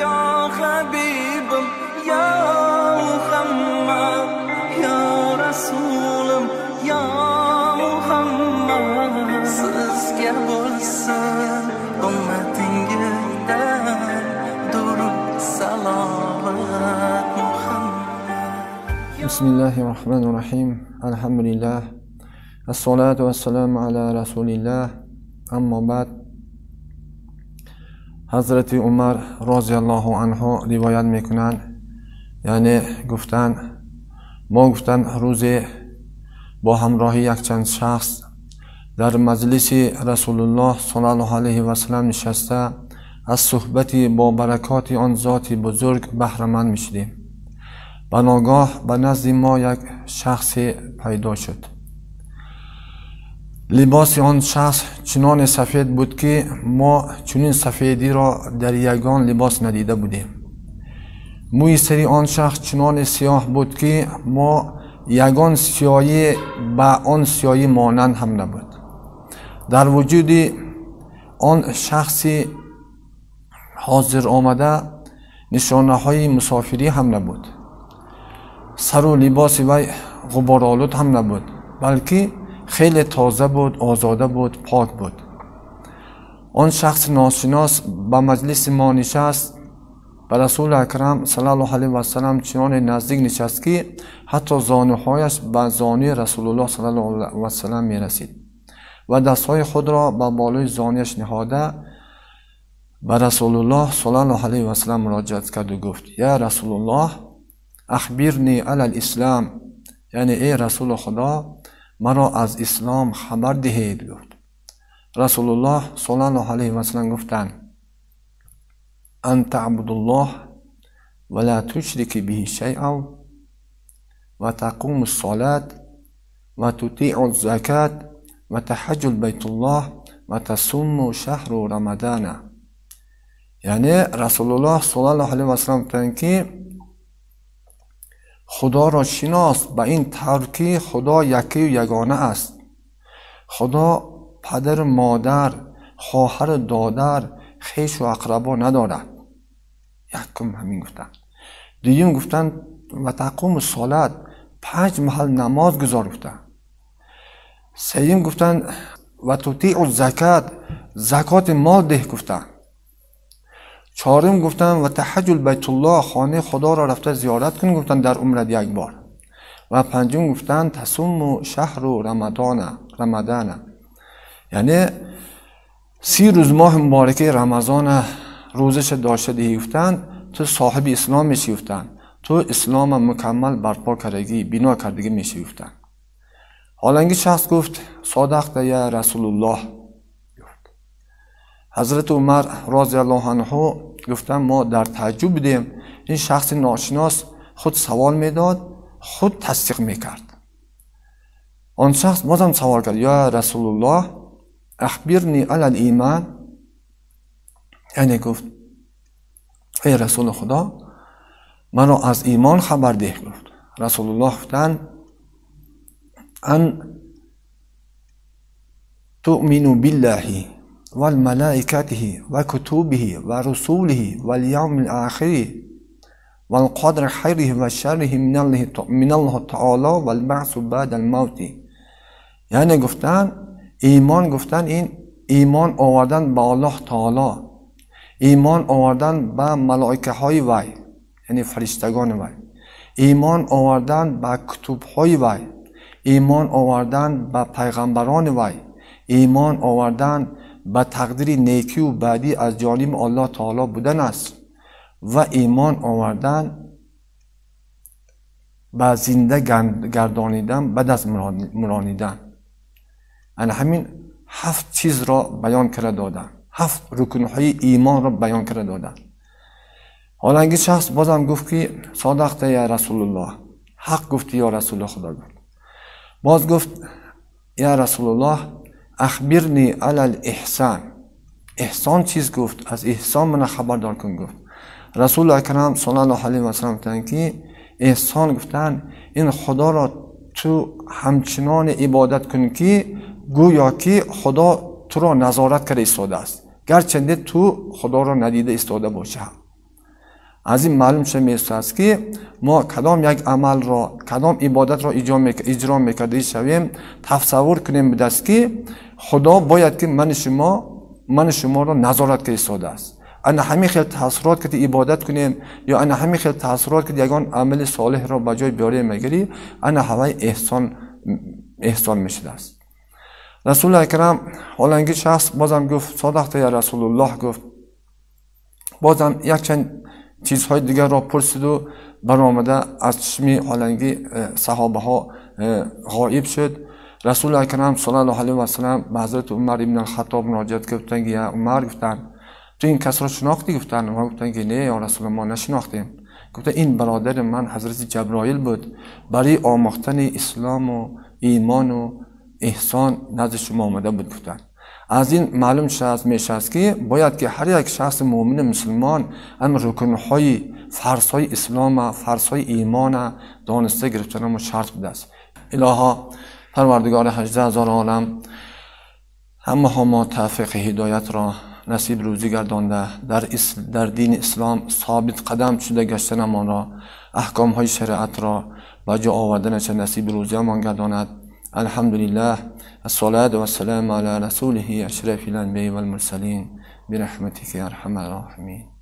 Ya Habibim, Ya Muhammad, Ya Rasulim, Ya Muhammad. Sizga bo'lsin ummatingizdan durud salovat Muhammad. Bismillahirrahmanirrahim. Alhamdulillah. Assalatu vassalamu ala rasulillah. Ammo ba'd. Ҳазрати Умар розиаллоҳу анҳу ривоят мекунанд, яъне гуфтанд, мо гуфтанд рӯзе бо ҳамроҳи якчанд шахс дар маҷлиси Расулуллоҳ саллаллоҳу алайҳи васаллам нишаста аз суҳбати бо баракоти он зоти бузург баҳраманд мешудем. Ба ногоҳ ба назди мо як шахсе пайдо шуд. Либоси он шахс чуноне сафед буд, ки мо чунин сафедиро дар ягон либос надида будем. Мӯи сари он шахс чуноне сиёҳ буд, ки мо ягон сиёҳӣ ба он сиёҳӣ монанд ҳам набуд. Дар вуҷуди он шахси ҳозир омада нишонаҳои мусофирӣ ҳам набуд. Сару либоси вай ғуборолуд ҳам набуд, балки хеле тоза буд, озода буд, пок буд. Он шахси ношинос ба маҷлиси мо нишаст, ба Расули Акрам саллаллоҳу алайҳи васаллам чуноне наздик нишаст, ки ҳатто зонуҳояш ба зонуи Расулуллоҳ саллаллоҳу алайҳи васаллам мерасид ва дастҳои худро ба болои зонуяш ниҳода ба Расулуллоҳ саллаллоҳу алайҳи васаллам муроҷиат карду гуфт: Я Расулуллоҳ, ахбирни алал ислам, яъне эй Расули Худо, маро аз ислом хабар диҳед, гуфт. Расулуллоҳ саллаллоҳу алайҳи васаллам гуфтанд: ан таъбудуллоҳ ва ла тушрики биҳи шайъан ва тақуму ссолат ва тутиъу закат ва таҳаҷҷу байтуллоҳ ва тасумму шаҳру рамадана. Яъне Расулуллоҳ саллаллоҳу алайҳи васаллам гуфтанд, ки Худоро шинос ба ин тавр, ки Худо якию ягона аст. Худо падару модар, хоҳару додар, хешу ақрабо надорад. Якум ҳамин гуфтанд. Дуюм гуфтанд: ва тақуму солат, 5 маҳал намоз гузор гуфтанд. Сеюм гуфтанд: ва тутиъу закат, закоти мол деҳ гуфтанд. Чорум гуфтанд: ва таҳаҷҷул байтуллоҳ, хонаи Худоро рафта зиёрат кун гуфтанд дар умрат як бор. Ва панҷум гуфтанд: тасумму шаҳру рамадана, яъне 30 рӯз моҳи муборакаи Рамазона рӯзаша дошта диҳӣ гуфтанд, ту соҳиби ислом мешӣ гуфтанд, ту ислома мукаммал барпо кардагӣ, бино кардагӣ мешӣ гуфтанд. Ҳоланги шахс гуфт: содақта я Расулуллоҳ. Ҳазрати Умар розиаллоҳу анҳу гуфтанд: мо дар таъҷуб будем, ин шахси ношинос худ савол медод, худ тасдиқ мекард. Он шахс бозам савол кард: я Расулуллоҳ, ахбирни алал иман, яъне гуфт: эй Расули Худо, маро аз имон хабар деҳ гуфт. Расулуллоҳ гуфтанд: ан туъмину биллаҳи والملائكته وكتبه ورسوله واليوم الآخر والقدر خيره وشره من الله تعالى والبعث بعد الموت. یعنی گفتن ایمان، گفتن این ایمان آوردن به الله تعالی، ایمان آوردن به ملائکه های وی، یعنی فرشتگان وی، ایمان آوردن به کتب های وی، ایمان آوردن به پیغمبران وی، ایمان آوردن ба тақдири некию бадӣ аз ҷониби Аллоҳ таоло будан аст ва имон овардан ба зинда гардонидан баъд аз муронидан. Ана ҳамин 7 чизро баён карда доданд, 7 рукнҳои имонро баён карда доданд. Ҳоланги шахс бозам гуфт, ки содақта я Расулуллоҳ, ҳақ гуфти ё Расули Худо гуфт. Боз гуфт: я Расулуллоҳ, ахбирни алал эҳсан, эҳсон чиз гуфт, аз эҳсон мана хабардор кун гуфт. Расули Акрам саллаллоҳу алайҳи васаллам гуфтанд, ки эҳсон гуфтанд ин Худоро ту ҳамчунон ибодат кун, ки гӯё ки Худо туро назорат карда истодааст, гарчанде ту Худоро надида истода бошӣ. Аз ин маълум шуда меистад, ки мо кадом як амалро, кадом ибодатро иҷро мекарда шавем, тасаввур кунем будаст, ки Худо бояд ки мани шуморо назорат карда истодааст. Ана ҳамин хел таассурот ки ибодат кунем ё ана ҳамин хел таассурот ки ягон амали солеҳро ба ҷой биёрем мегирӣ, ана ҳавай эҳсон мешудааст. Расули акрам ҳоланги шахс бозам гуфт: содақта я Расулуллоҳ, гуфт. Бозам якчанд чизҳои дигарро пурсиду баромада аз чишми ҳоланги саҳобаҳо ғоиб шуд. Расули акрам саллаллоҳу алайҳи васаллам ба ҳазрати Умар ибн алхаттоб муроҷиат гуфтанд ки: я Умар, гуфтанд, ту ин касро шинохтӣ? Гуфтанд. Онҳо гуфтанд ки не, ё Расулуллоҳ, мо нашинохтем. Гуфта: ин бародари ман ҳазрати Ҷаброил буд, барои омӯхтани ислому имону эҳсон назди шумо омада буд, гуфтанд. Аз ин маълум мешавад, ки бояд ки ҳар як шахси муъмини мусулмон ҳам рукнҳои фарзҳои ислома, фарзҳои имона дониста гирифтанамо шарт будааст. Илоҳо Парвардигори 18,000 олам, ҳамаҳо мо тавфиқи ҳидоятро насиб рӯзӣ гардонда, дар дини ислом собит қадам шуда гаштанамонро, аҳкомҳои шариатро ба ҷо оварданаша насиби рӯзиамон гардонад. Алҳамдулиллаҳ, ассалату вассаламу ала расулиҳи ашрафил анбияи вал мурсалин бирахматика я арҳамар роҳимин.